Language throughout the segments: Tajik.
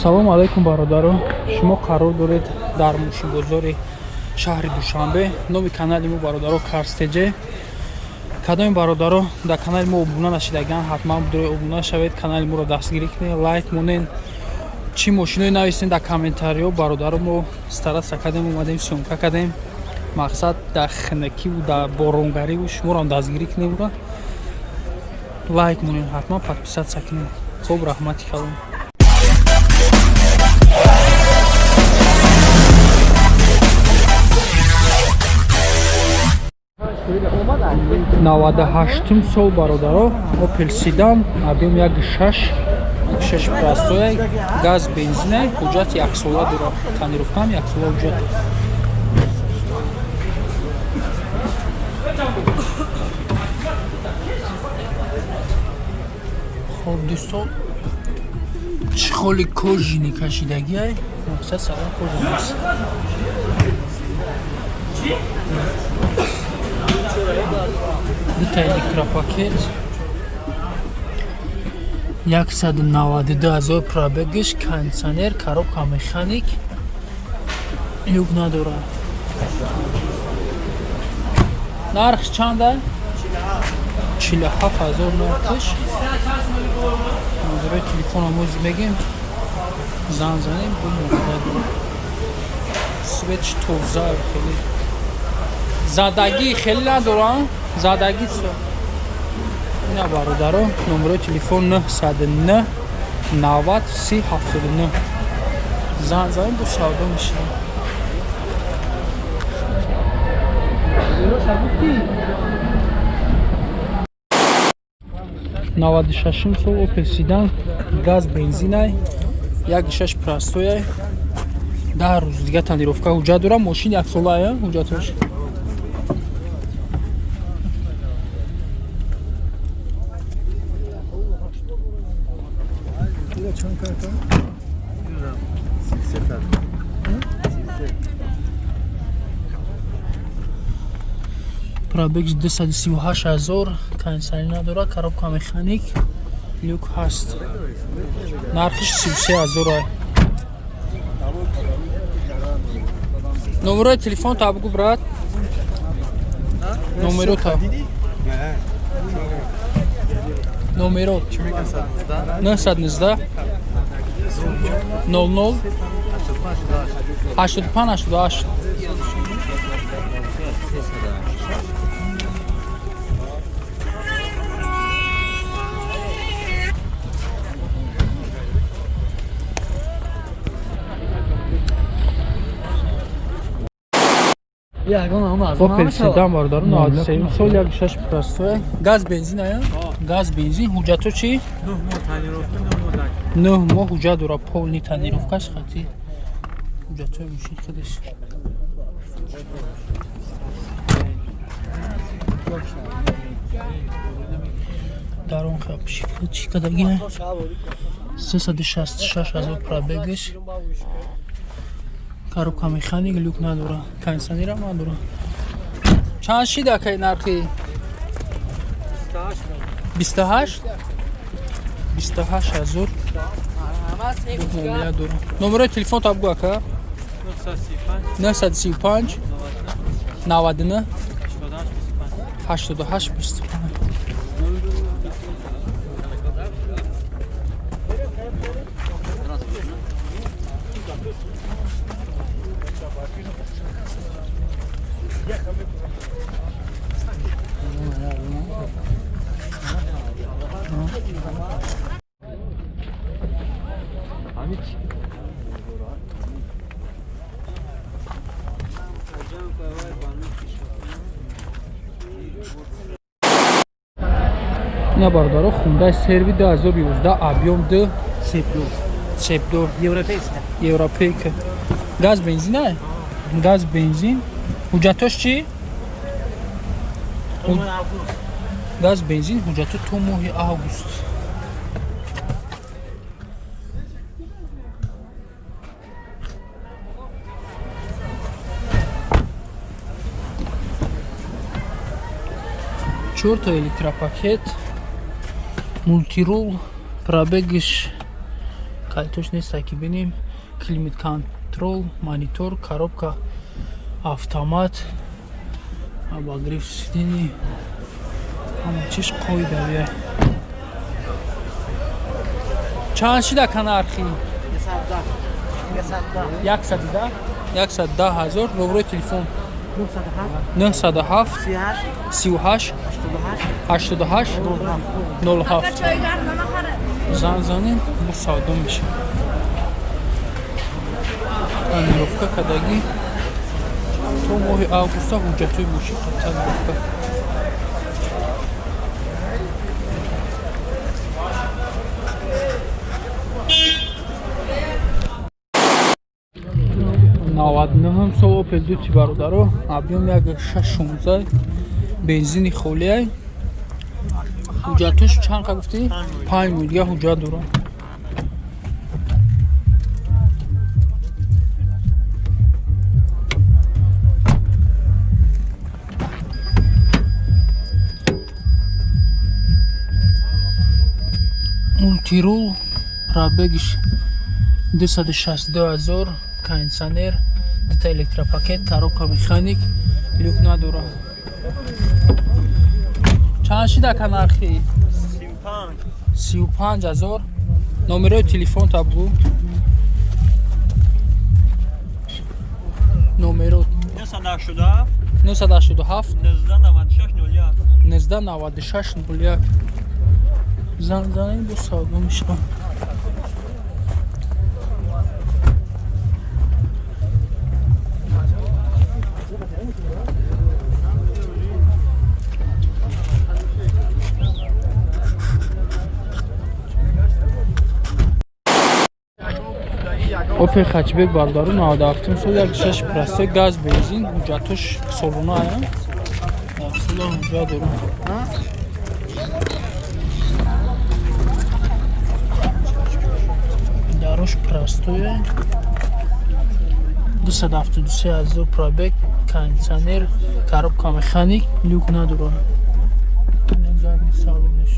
Салом алейкум, бародаро. Шумо қарор доред дар мошинбозори шаҳри Душанбе. Номи канали мо, бародаро, Карстеҷе. Кадоми бародаро дар канали мо обуна нашидаган, ҳатман бидоред обуна шавед, канали моро дастгирӣ кунед, лайк монед, чӣ мошиное нависед дар комментариҳо. Бародаро, мо стараться кардем, омадем, съёмка кардем. Мақсад дар хинакиву дар боронгариву шуморо дастгирӣ кунем, ура лайк монед, ҳатман подписаться кунед. Хуб, раҳмати калом. 98-ум сол, бародаро, Опел Седан, объем 1.6, шаш простой, газ, бензина, ҳуҷҷат яксола дорад, тонировкаам яксола ҳуҷҷат. Хоб, дӯстон, чехоли кожаный кашидагиай, мақсад салон кожаный аст. Дута электропакет, 192 000 пробегиш, кондиционер, коробка механик, люк надорад. Нархш чанда? 47 000 нархш. Номерои телефона моз мегем, зан занем, бо муҳаббат. Светш тоза, хеле задагӣ хеле надорам, задагӣ. Ина, бародаро, номерои телефон 909 90 30 79, зан занем, бо савдо мешавад. 96-ум сол Опел Седан, газ, бензинай, 1.6 простояй, 10 рӯз дига тонировка ҳуҷҷат дорам. Мошин яксолая ҳуҷҷатош. Пробег 238 000, кондиционер надорад, коробка механик, люк ҳаст. Нархиш 33 000. Номерои телефон та бугу, брат, номерота, номеро 919 00 85 88. Опел Седан, бародаро, 93 сол, 1.6 простой, газ, бензин ая, газ, бензин. Ҳуҷҷато чӣ? 9 моҳ ҳуҷҷат дора, полный тонировкаш хати ҳуҷҷатҳои мошин худаш. Дар он чӣ кадаги? 366 000 пробегиш, коробка механик, люк надора, кондиционерам надора. Чанд шид, акай, нархи? 28, 28 000 муомила дора. Номерои телефон та бугу, ака. 935 99 88 25. Ина, бародаро, Хундай Серви 2011, объем 2, C+, Европейска. Европейка, газ, бензин, газ, бензин. Ҳуҷҷатош чӣ? Газ, бензин, ҳуҷҷато то моҳи август. Чорта электропакет, мультирул, пробегиш Калитош нестай ки бинем. Климат контрол, монитор, коробка автомат, обогрев сидений, ҳама чиз қоидавия. Чанд шида ка нархи? 110 110 ҳазор. Номерои телефон 907 38 88 07. Занг занем, бо савдо мешавад. Тонировка кардагӣ то моҳи августа ҳуҷҷатҳои мошин тонировка. 99 сол Opel Duty бародаро, объем 1.616, бензини холиай. Ҳуҷҷатош чанд қа гуфтӣ? 5 моҳ дига ҳуҷҷат дорам. Мультирул, пробегиш 262 ҳазор, кондитсионер, дута электропакет, коробка механик, люк надорад. Чанд шида ка нархи? 35 ҳазор. Номерои телефон та бугӯ. Номеро 987 19 96 01. Занг занем, бо савдо мешавад. Opel Hatchback бародару 97 сол 1.6 простой газ бензин, ҳуҷҷатош солона ая. Як сола ҳуҷҷат дорам. Дарош простое. 273 ҳазор пробег, кондитсионер, коробка механик, люк надорад. Задний салониш.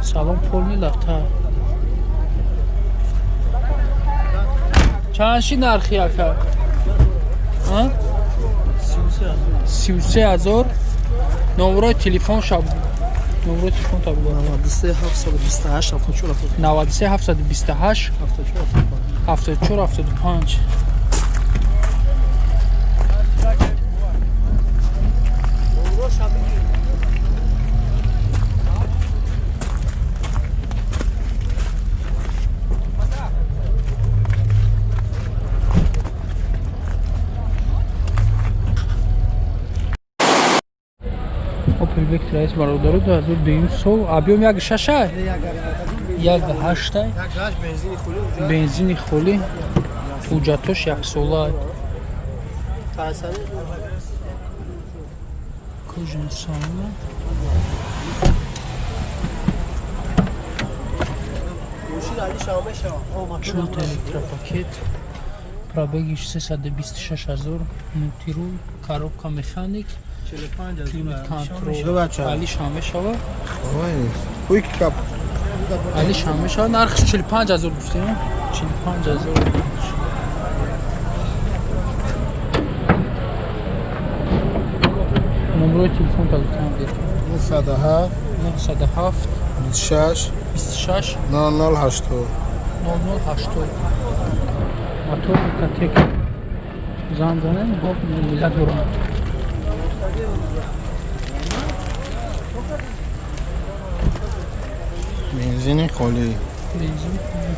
Салон полный лата. Чанд ши нархи ака? 33 ҳазор. Номерои телефон шаб. Номерои телефон та бугӯ. 93 728 74 93 728 74 75. Opel Vectra S бародару 2002 сол, объем 1.6, 1.8, бензини холӣ, ҳуҷҷатош яксола. Кожаный салон. Чорта электропакет, пробегиш 326 ҳазор, мультирул, коробка механик, климат контрол, алиш ҳам мешавад. Алиш ҳам мешавад. Нархш 45 ҳазор гуфтем, 45 ҳазор. Номерои телефон та гуфтам дед. 907 907 26 26 0080 0080. Мотор Катек. Занг занем, ҳоп муомила дорам. Бензини холӣ. Бензини холӣ.